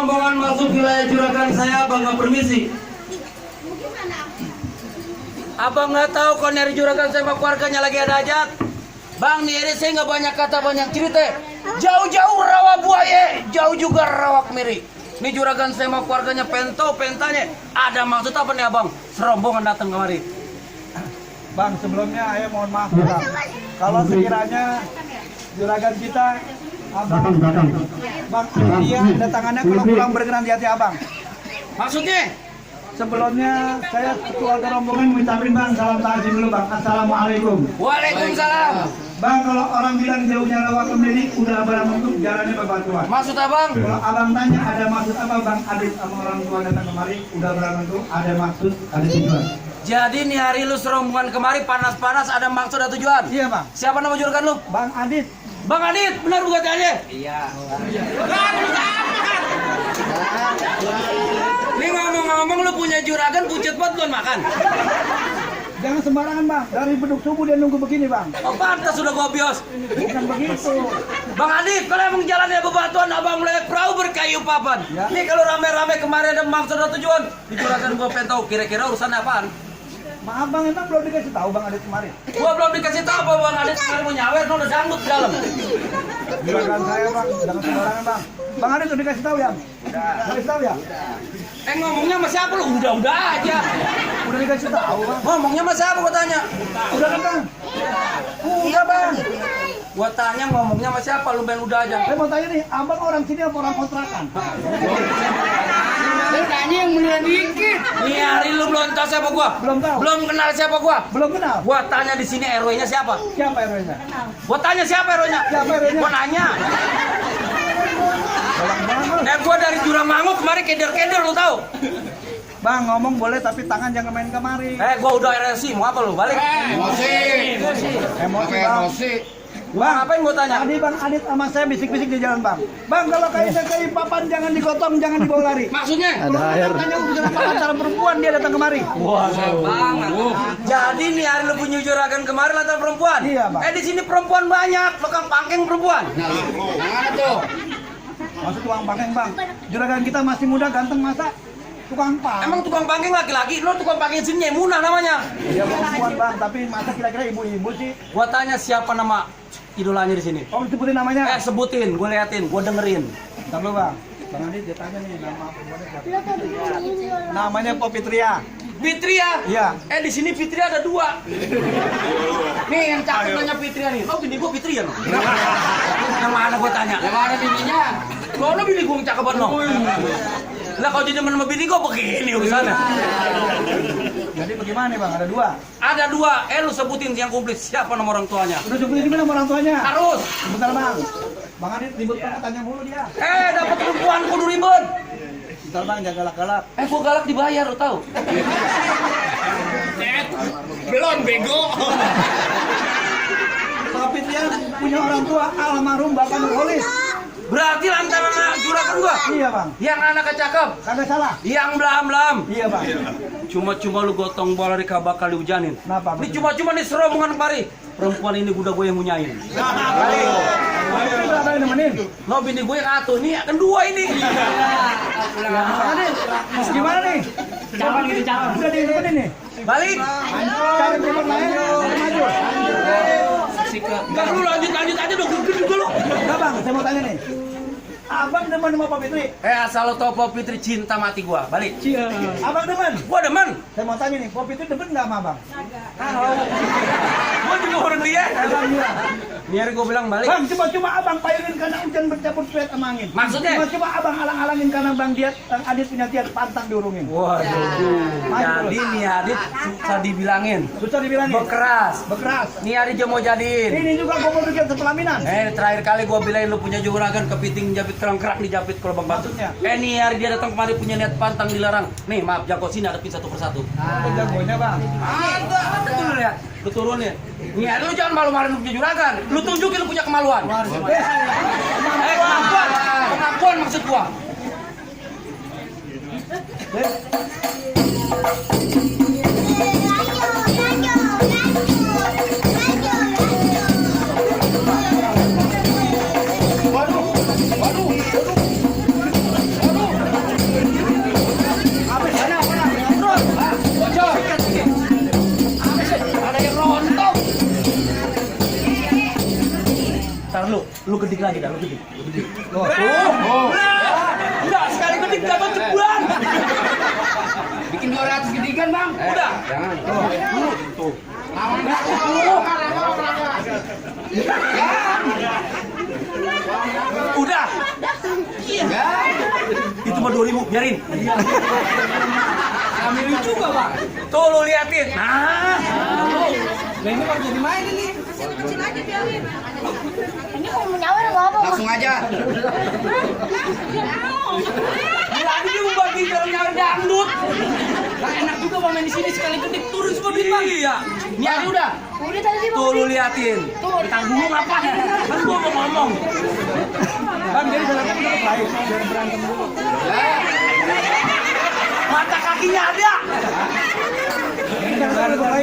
rombongan masuk wilayah juragan saya, Abang nggak permisi. Abang nggak tahu kalau nyari juragan saya sama keluarganya lagi ada hajat. Bang, di ini saya nggak banyak kata, banyak cerita. Jauh-jauh rawa buaya, jauh juga rawak miri. Ini juragan saya sama keluarganya pentanya. Ada maksud apa nih abang? Serombongan datang kemari. Bang, sebelumnya saya mohon maaf Bang. Kalau sekiranya juragan kita abang, Bang, dia datangannya kalau pulang berkenan di hati abang. Maksudnya? Sebelumnya saya keluarga rombongan minta Bang salam takzim dulu Bang. Assalamualaikum. Waalaikumsalam. Bang, kalau orang bilang jauhnya lewat pemilik udah barang untuk jalannya bebatuan. Maksud abang? Kalau abang tanya ada maksud apa Bang? Adit sama orang tua datang kemari udah barang untuk ada maksud, ada tujuan. Jadi nih hari lu serombongan kemari panas-panas ada maksud ada tujuan? Iya Bang. Siapa nama juragan lu? Bang Adit. Bang Adit, benar bukan tanya? Iya. Nih ngomong-ngomong lu punya juragan pucet banget belum makan? Jangan sembarangan Bang. Dari beduk subuh dia nunggu begini Bang. Oh pantas sudah gua bios. Bukan begitu. Bang Adit, kalau emang jalannya bebatuan abang mulai perahu berkayu papan. Ya. Nih kalau rame-rame kemarin ada maksud ada tujuan, di juragan gua pengen tahu kira-kira urusan apaan? Maaf Bang, emang belum dikasih tahu Bang Adit kemarin. Gua belum dikasih tahu apa Bang Adit kemarin mau nyawer, udah dangdut di dalam. Juragan saya Bang, jangan sembarangan Bang. Bang Adit udah dikasih tahu ya? Udah. Dikasih tahu ya? Ngomongnya sama siapa lu? Udah aja. Udah dikasih tahu Bang. Ngomongnya sama siapa gua tanya? Udah kan Bang? Udah Bang. Gua tanya ngomongnya sama siapa, lu main udah aja. Saya mau tanya nih, abang orang sini apa orang kontrakan? Saya tanya yang mulia dikit. Nih hari lu belum tahu siapa gua? Belum tahu. Belum kenal siapa gua? Belum kenal. Gua tanya di sini RW-nya siapa? Siapa RW-nya? Gua tanya siapa RW-nya? Siapa RW-nya? Gua nanya. Bang, Gua dari Juramangu kemarin keder-keder lu tahu? Bang, ngomong boleh tapi tangan jangan main kemari. Gua udah RSI, mau apa lu? Balik. Emosi. Emosi Bang. Bang, ngapain gua tanya? Tadi Bang Adit sama saya bisik-bisik di jalan Bang. Bang, kalau kayaknya kayak papan jangan digotong, jangan dibawa lari. Maksudnya? Kalau tanya urusan apa antara perempuan dia datang kemari. Jadi nih hari lu punya juragan kemarin lantaran perempuan? Iya, Bang. Di sini perempuan banyak, tukang pangkeng perempuan. Mana tuh? Maksud tukang pangkeng Bang. Juragan kita masih muda, ganteng masa tukang pang. Emang tukang pangkeng laki-laki, lu tukang pangkeng sini Nyemunah namanya. Dia perempuan Bang, tapi masa kira-kira ibu-ibu sih. Gua tanya siapa nama idolanya di sini? Oh, sebutin namanya. Sebutin, gue liatin, gue dengerin. Bentar lu Bang. Bang Adit dia tanya nih nama perempuannya siapa? Namanya Popitria. Fitria. Iya. Di sini Fitria ada 2. Nih yang cakep nanya Fitria nih. Lo bini gue Fitria no? Yang mana gue tanya? Yang mana bininya? Lo bini gue yang cakep banget no? Lah kalau jadi temen sama bini gue begini urusannya. Jadi bagaimana nih Bang? Ada 2. Ada 2. Lu sebutin yang komplit siapa nama orang tuanya? Udah sebutin gimana sama orang tuanya? Harus. Bentar Bang. Bang Adit ribut banget tanya mulu dia. Dapat perempuan kudu ribet. Bentar Bang, jangan galak-galak. Gue galak dibayar lo tau? Belum bego. Popitria punya orang tua almarhum Bapak Nurholis. Berarti lantaran juragan gua. Iya Bang. Yang anaknya cakep. Kagak salah. Yang belam-belam. Iya Bang. Cuma-cuma lu gotong bola di bakal dihujanin. Kenapa? Ini cuma-cuma nih serombongan kemari. Perempuan ini udah gue yang munyain. Berapa yang nemenin? Lo bini gue yang atuh nih akan 2 ini. Bang Adit, gimana nih? Cabang gitu cabang. Udah nemenin nih. Balik. Cari tempat lain. Maju. Enggak lu lanjut aja dong. Duduk dulu. Enggak Bang, saya mau tanya nih. Abang demen sama Popitri? Asal lo tau Pop Fitri cinta mati gua. Balik. Abang demen? Gua demen. Saya mau tanya nih, Popitri demen nggak sama Abang? Gua juga orang dia. Abang iya. Biar gua bilang balik. Bang, coba Abang payungin karena hujan bercampur suet sama angin. Maksudnya? Coba Abang alang-alangin karena Bang Adit punya diet pantang diurungin. Waduh. Jadi nih Adit susah dibilangin. Susah dibilangin. Bekeras. Bekeras. Nih Adit dia mau jadiin. Ini juga gua mau bikin sepelaminan. Terakhir kali gua bilangin lu punya juragan kepiting jepit kerang-kerang dijapit kalau bang batu. Maksudnya? Nih hari dia datang kemari punya niat pantang dilarang. Nih maaf Jako sini hadapin satu persatu. Ada jagonya Bang. Ada tuh lu lihat. Lu turunin. Nih lu jangan malu-maluin lu punya juragan. Lu tunjukin lu punya kemaluan. Kemampuan. Kemampuan maksud gua. gedik lagi dah, lu gedik. Oh. Udah, sekali gedik dapat cebulan. Bikin 200 gedigan, Bang. Udah. Jangan. Tuh. Udah. Ya. Itu mah 2000, biarin. Ambil juga, Bang. Tuh lu liatin. Nah. Nah ini baru jadi main ini. Ini mau menyawar atau apa? Langsung aja. Lagi dia mau bagi nyari dangdut. Nah, enak juga Bang main di sini sekali gedik turun semua duit, Bang. Iya. Ini hari udah. Udah tadi Tuh lu liatin. Tanggung apa? Kan gua mau ngomong. Bang jadi salahnya dulu lain, jangan berantem dulu. Mata kakinya ada.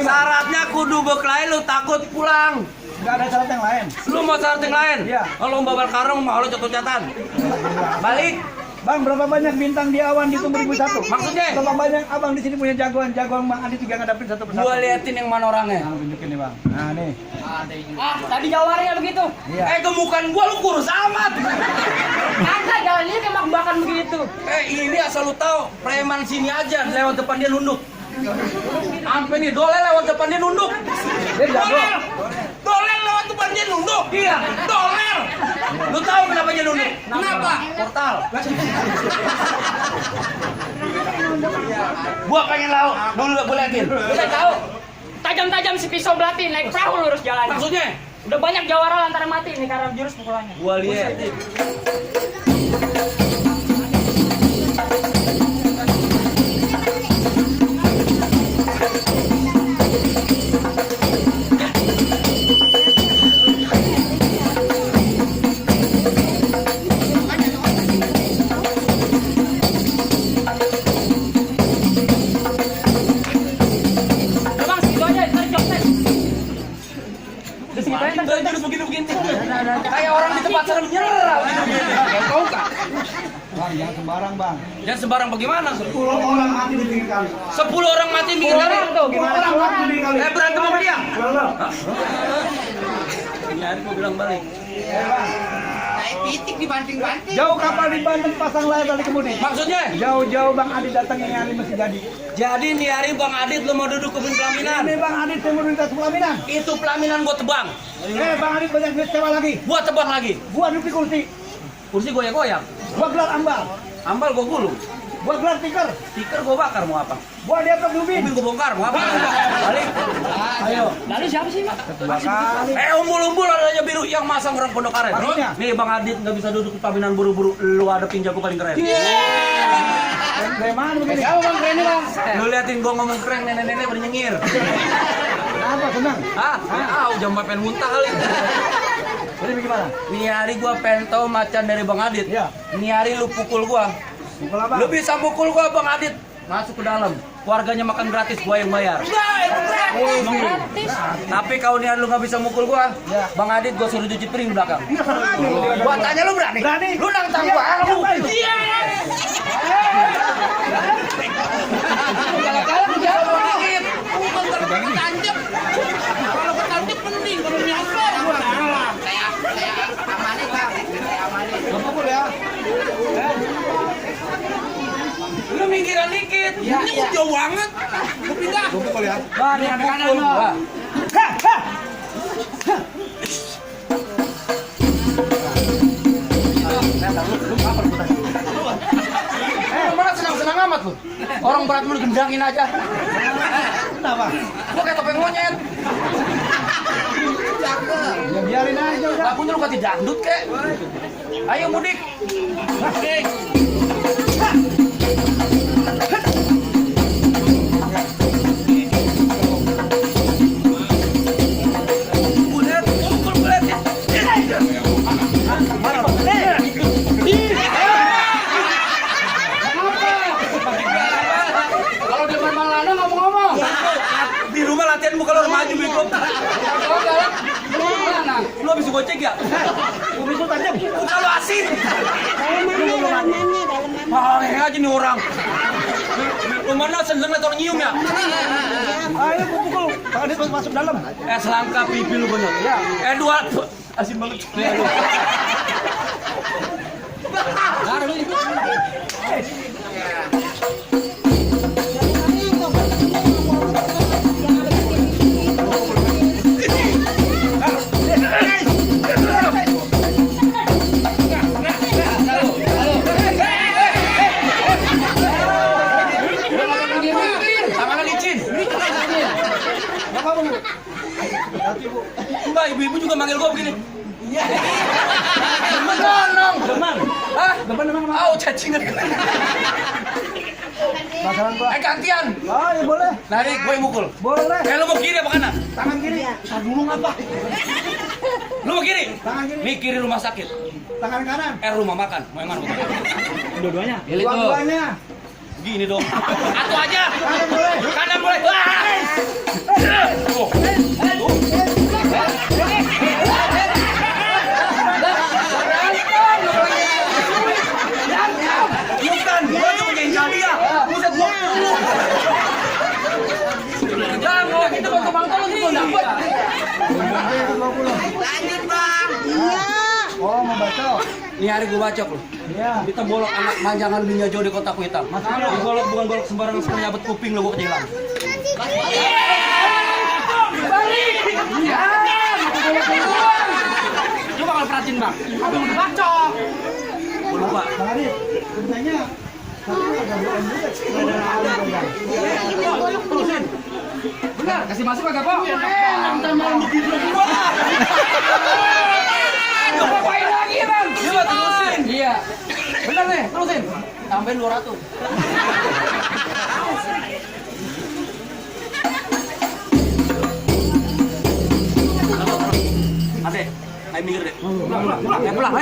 Syaratnya kudu bekelai lu takut pulang. Enggak ada syarat yang lain. Lu mau syarat yang lain? Iya. Kalau babal karung mau lu cocok-cocotan. Balik. Bang, berapa banyak bintang di awan di Tumbuh 1001? Maksudnya? Berapa banyak abang di sini punya jagoan Bang Adi juga ngadapin satu persatu. Gua liatin yang mana orangnya. Nah, tunjukin nih Bang. Nah nih. Tadi jawarnya begitu. Iya. Gemukan gua lu kurus amat. Kagak jalannya kayak mak-makan begitu. Ini asal lu tahu, preman sini aja lewat depan dia nunduk. Sampai nih Dolel lewat depan dia nunduk. Dolel. Dolel lewat depan dia nunduk. Iya, Dolel. Lu tahu kenapa dia nunduk? Kenapa? Portal. Gua pengen lauk. Dulu gua liatin. Udah tahu. Tajam-tajam si pisau belati naik perahu lurus jalan. Maksudnya? Udah banyak jawara lantaran mati ini karena jurus pukulannya. Gua liatin. Udah Bang, segitu aja, ntar jokes. Udah segitu aja, ntar Jurus begini-begini. Kayak orang di tempat serem nyerah. Tahu enggak? Bang, jangan sembarang Bang. Ya sembarang bagaimana? 10 orang mati di pinggir kali. 10 orang mati di pinggir kali. tuh, gimana? Orang mati di pinggir kali. Berantem sama dia. Bener. Ini hari gua bilang balik. Titik dibanting-banting. Jauh kapal di Banten pasang layar tali kemudi. Maksudnya? Jauh-jauh Bang Adi datang yang hari mesti jadi. Jadi nih hari Bang Adit lu mau duduk kebun pelaminan. Ini Bang Adi timur lintas pelaminan. Itu pelaminan gua tebang. Bang Adi banyak duit sewa lagi. Gua tebang lagi. Gua duduk di kursi. Kursi goyang-goyang. Gua gelar ambal. Ambal gua gulung. Gua gelar tikar. Stiker gua bakar mau apa? Gua di atas dubin. Mobil gua bongkar mau apa? Balik. Ayo. Lalu siapa sih, Mak? Kedua kali. Umbul-umbul adanya biru yang masang orang pondok karet. Maksudnya? Nih Bang Adit nggak bisa duduk di pelaminan buru-buru. Lu hadapin jago paling keren. Dari mana begini? Siapa Bang keren nih, Bang? Lu liatin gua ngomong keren nenek-nenek bernyengir. Apa senang? Hah? Jam pengen muntah kali. Jadi bagaimana? Nih hari gua pengen tahu macan dari Bang Adit. Iya. Nih hari lu pukul gua. Pukul apa? Lu bisa mukul gua Bang Adit. Masuk ke dalam. Keluarganya makan gratis, gua yang bayar. Gratis. Tapi kau nih lu nggak bisa mukul gua. Ya. Bang Adit gua suruh cuci piring di belakang. Iya, berani. Gua tanya lu berani? Berani. Lu nantang Iya, gua. Lu. iya. Kalau jauh dikit. Kalau ketancap penting, kalau nyasar gua salah. Kayak amanin, Bang. Kayak amanin. Gak pukul ya. Lu minggiran dikit. Ini jauh banget. Gua pindah. Gua pukul ya. Bang, yang pukul gua. Mana senang-senang amat lu? Orang berat lu gendangin aja. Kenapa? Gua kayak topeng monyet. Ya biarin aja udah. Gak punya lu kati dangdut kek. Ayo mudik. Bulet, pukul bulet. Kalau di rumah Lana ngomong-ngomong. Di rumah latihan muka lu maju bego. Lu habis gocek ya? Kumis lu tajam. Muka lu asin. Dalamannya, dalamannya. Aneh aja nih orang. Lu mana seneng liat orang nyium ya? Ayo pukul. Pak Adit masuk dalam. Selangkah pipi lu bener. Ya. Dua. Asin banget. Ya, lu. Sama licin. Enggak apa-apa, Bu. Hati, Bu. Enggak, ibu-ibu juga manggil gua begini. Iya. Demen nong. Demen. Hah? Depan emang apa? Au cacingan. Pasaran, Pak. Gantian. Oh, ya boleh. Narik gue yang mukul. Boleh. Lu mau kiri apa kanan? Tangan kiri. Tar dulu ngapa? Lu mau kiri? Tangan kiri. Nih kiri rumah sakit. Tangan kanan. Rumah makan. Mau yang mana? Dua-duanya. Pilih tuh. Dua-duanya. Gini dong. Satu aja. Kanan boleh. Kanan boleh. Tuh. Bukan, gua cuma jengkel dia. Buset gua. Jangan kalau kita bantu bang tolong itu dapat. Lanjut bang. Oh, mau baca. Ini hari gua bacok loh. Iya. Kita bolok anak manjangan minyak jauh di kotak hitam. Bolok bukan bolok sembarangan sekali nyabet kuping lo gua kejelang. Coba kalau perhatiin bang. Abang udah bacok. Gua lupa. Bang Adit, kerjanya tapi agak bohong juga. Terusin. Benar, kasih masuk agak kok. Ntar malam begitu gua. Ngapain lagi bang? Coba terusin. Iya. Benar nih, terusin. Tambahin 200. Ade, ayo minggir deh. Pulang, ayo pulang.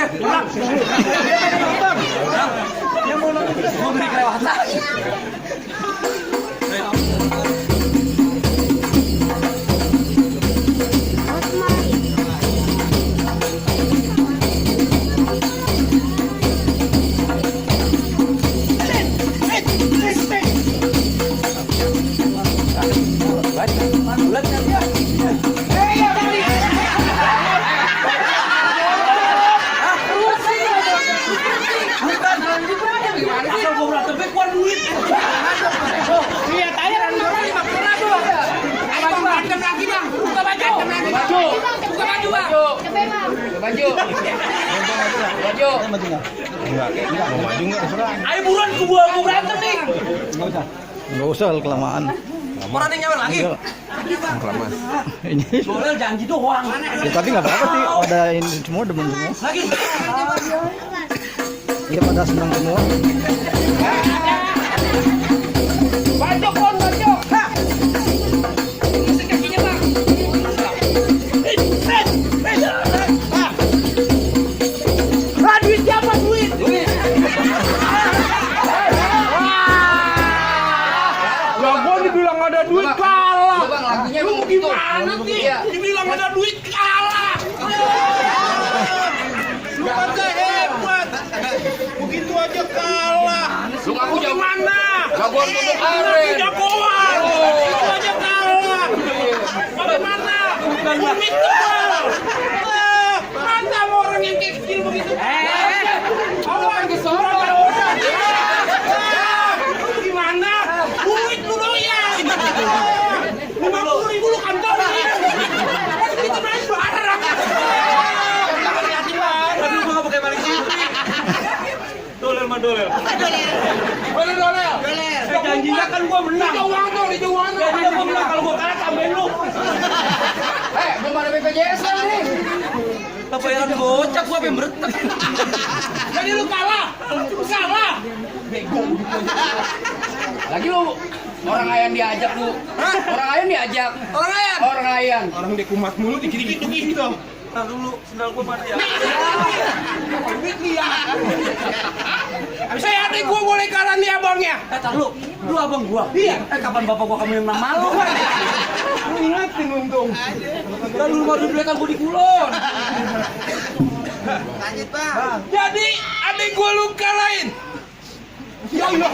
Dia mau nonton. Gua beri kelewatan. Asal gua berantem, keluar duit. Iya, tanya dan orang 50.000. Ayo bang, berantem lagi bang. Buka baju. Baju. Buka baju bang. Baju. Baju. Ayo buruan gua berantem nih. Enggak usah kelamaan. Orang yang nyawer lagi. Ini. Boleh janji doang. Ya tapi enggak apa-apa sih. Ada ini semua demen semua. Lagi. Iya pada senang semua. Baju kon, baju. Musik kakinya bang. Duit siapa duit? Lah gua dibilang ada duit kalah. Bang, lagunya Lu gimana sih? Dibilang ada duit kalah. Lu aja hebat. Begitu aja kalah. Lu ngaku jago mana? Jagoan untuk Lu aren. jagoan. Begitu aja kalah. Bagaimana? Duit tebal. Masa mau orang yang kayak kecil begitu? Orang kesorong orang. Gimana? Duit lu doyan. 50.000 lu kantongin. Kan kita naik barang. Hati-hati bang. Aduh, gua nggak pakai balik sini. Doler mah doler. Doler. Janjinya kan gua menang. Dijawang dong, dijawang. Janjinya gua menang. Kalau gua kalah tambahin lu. Belum ada BPJS nih. Bayaran gocap gua pengen beretek. Jadi lu kalah. Bego. Lagi lu orang ayan diajak lu. Orang ayan diajak. Orang ayan. Orang ayan. Orang dekumat mulu dikit-dikit begitu. Ntar dulu, sendal gua mana ya? Duit lihat. Saya adik gua boleh kalah nih abangnya. Tar lu abang gua. Iya. Kapan bapak gua kamu yang menang malu? Lu ingatin untung. Dan lu baru belakang gua di kulon. Lanjut bang. Jadi adik gua lu kalahin. Ya Allah.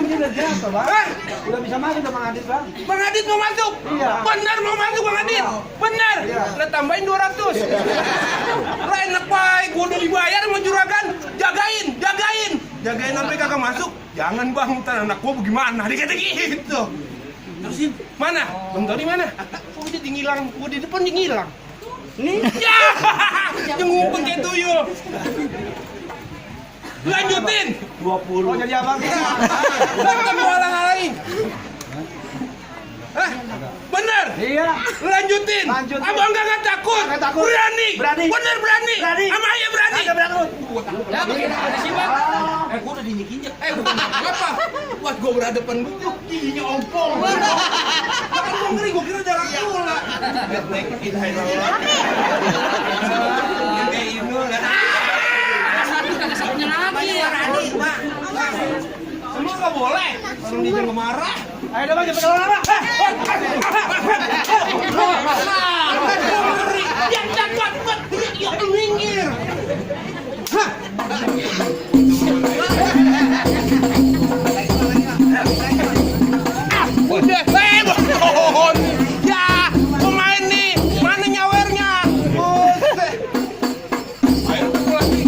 Bang ini udah jatuh, Bang. Hah? Udah bisa masuk Bang Adit, Bang. Bang Adit mau masuk? Iya. Benar mau masuk Bang Adit? Benar? Iya. Lah tambahin 200. Lah enak baik, gua udah dibayar sama juragan. Jagain, jagain. Jagain sampai kagak masuk. Jangan Bang, ntar anak gua bagaimana? Dia kata gitu. Terusin, mana? Bang Tony mana? Oh dia ngilang, gua di depan dia ngilang. Nih, ya, yang ngumpet kayak tuyul. Lanjutin. 20. Oh, jadi abang. Kita mau halang-halangin. Hah? Bener? Iya. Lanjutin. Lanjutin. Abang nggak takut? Nggak takut. Berani. Berani. Bener berani. Berani. Sama ayah berani. Kagak berani. Ya begini ada sih bang. Gua udah diinjek-injek. Bukan apa? Buat gua berhadapan duduk giginya ompong. Kan gua ngeri, gua kira jalan pula. Semua nggak boleh. Orang dia jangan marah. Ayo dong, Bang, cepet lama. Ngeri. Yang dapat ya minggir. Hah? Udah, mohon. Ya, pemain nih. Mana nyawernya? Buset. Ayo pukul lagi.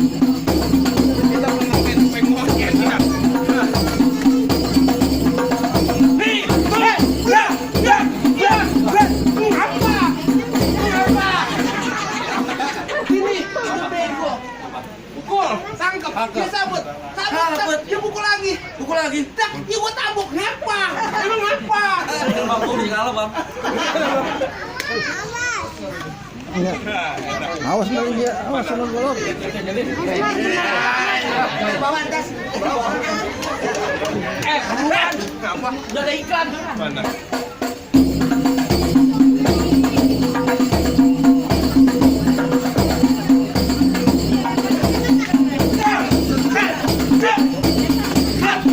Kita menang penguat ya. Nih, ya. Apa? Ini, udah bego. Pukul, tangkap, dia sabut. Sabut, dia pukul lagi. Pukul lagi. Tak, dia gua tabuk, ngapa? Emang ngapa? Bang gua udah kalah bang. Awas dong dia, awas sama golok. Buruan. Ngapa? Udah ada iklan. Mana?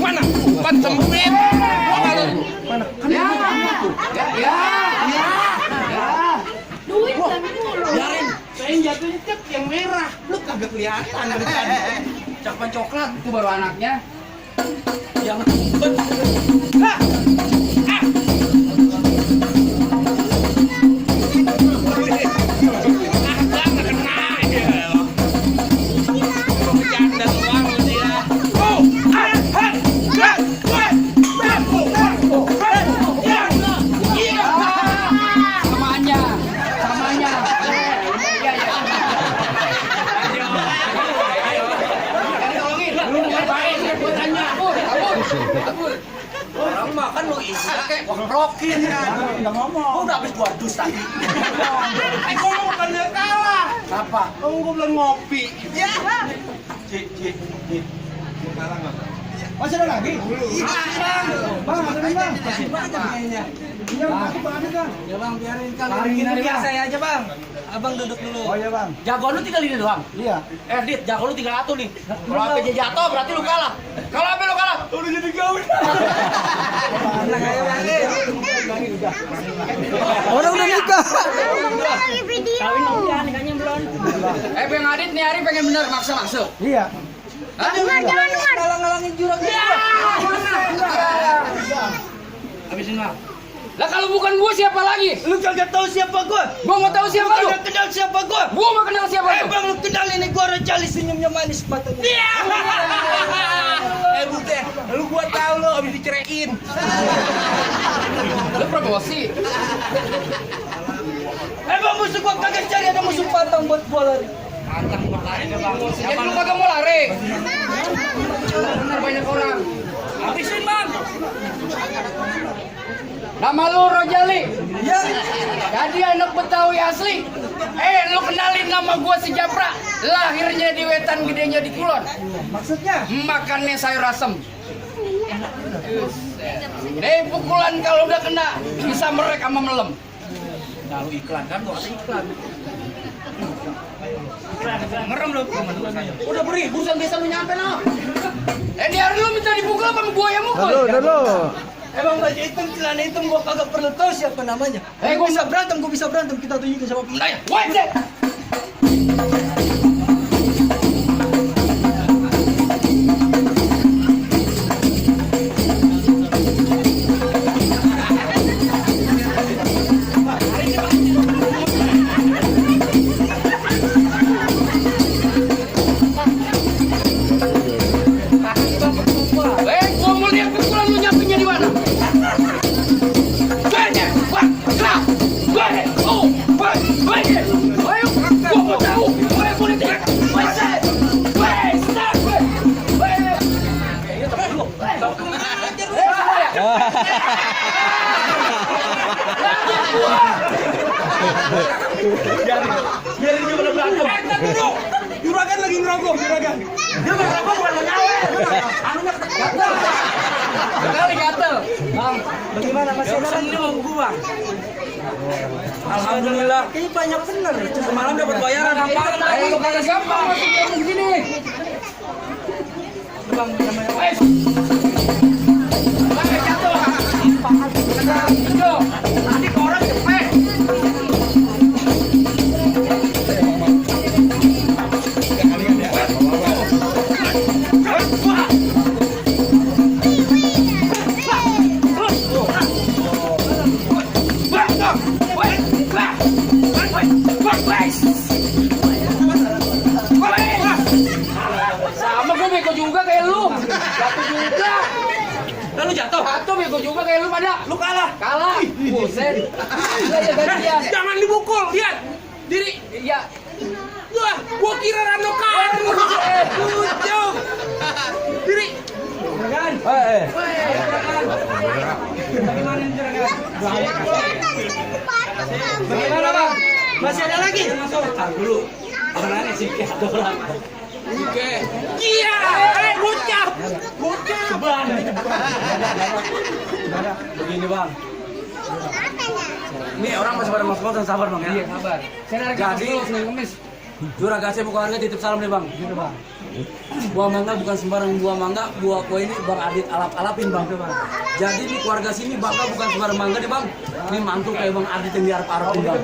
Mana? Ban sempit. Mana? Duit kami mulu. Biarin. Saya yang jatuhnya cek yang merah. Lu kagak kelihatan dari tadi. Cakpan coklat itu baru anaknya. Yang Hah! Ah! Agak kena aja. Bercanda doang lu dia. Oh! Ah! Ah! Ah! samanya. Iya ya. Lu ngapain? Gua tanya. Abur. Orang makan lu isi kayak rokin kan. Enggak ngomong. Gua udah habis buat dus tadi. Gua mau bukan dia kalah. Apa? Gua bilang ngopi. Ya. Cik. Kalah nggak? Masih ada lagi? Bang, ada nih, Bang. Iya, aku Bang Adit, Bang. Ya bang, biarin kali. Tarik ini biasa saya aja bang. Abang duduk dulu. Oh iya, Bang. Jagoan lu tinggal ini doang. Iya. Dit, jago lu tinggal satu nih. Kalau HP jatuh berarti lu kalah. Kalau HP lu kalah, udah jadi gaun. Orang udah nikah. Lagi video. Bang Adit nih hari pengen bener maksa masuk. Iya. Jangan. Ngalang-ngalangin jurang gitu. Habisin bang. Lah kalau bukan gua siapa lagi? Lu kagak tahu siapa gua? Gua nggak tahu siapa lu. Kagak kenal siapa gua? Gua nggak kenal siapa lu. Bang, lu kenal ini gua Rajali senyumnya manis matanya. Butet, lu gua tahu lu abis diceraiin. Lu promosi. Bang, musuh gua kagak cari ada musuh patang buat gua lari. Pantang berlari ke bang. Jadi lu kagak mau lari. Benar banyak orang. Habisin bang. Nama lu Rojali. Ya. Jadi anak Betawi asli. Lu kenalin nama gua si Japra. Lahirnya di Wetan, gedenya di Kulon. Maksudnya? Makannya sayur asem. Nih pukulan kalau udah kena bisa merek sama melem. Nah lu iklan kan, gua kasih iklan. Ngerem lu. Udah beri, burusan biasa lu nyampe no. Di hari lu minta dipukul apa sama buaya mukul? Dulu. Emang baju hitam, celana hitam gua kagak perlu tahu siapa namanya. Gua bisa berantem, kita tunjukin sama Nah, wajib. merokok juragan. Dia merokok bukan menyawer. Anunya gatel. Sekali gatel. Bang, Bagaimana masih ada lagi? ini mau buku bang. Alhamdulillah. Ini banyak bener. Semalam dapat bayaran. Ayo kagak gampang masuk jam begini. Bang, namanya Wes. Bang, jatuh. Yo, tadi orang cepet. Sama gue bego juga kayak lu. Jatuh juga. Lalu jatuh. Jatuh bego juga kayak lu pada. Lu kalah. Kalah. Buset. Iya ya gantian. Jangan dibukul, lihat. Diri. Iya. Wah, gua kira Rano kamu. Lucu. Diri. juragan. Bagaimana nih, juragan? Bagaimana bang? Masih ada lagi? Tahan dulu. Sebenarnya sih ada orang. Oke. Iya, bocah. Bocah. Bang. Begini bang. Ini orang masih pada mas dan sabar bang ya. Iya sabar. Saya narik Jadi- dulu Senin Kemis. Juragan saya buka harga titip salam nih bang. Gitu bang. Buah mangga bukan sembarang buah mangga, buah kue ini bang Adit alap-alapin bang. Jadi di keluarga sini bangga bukan sembarang mangga nih bang. Ini mantu kayak bang Adit yang diarap-arapin bang.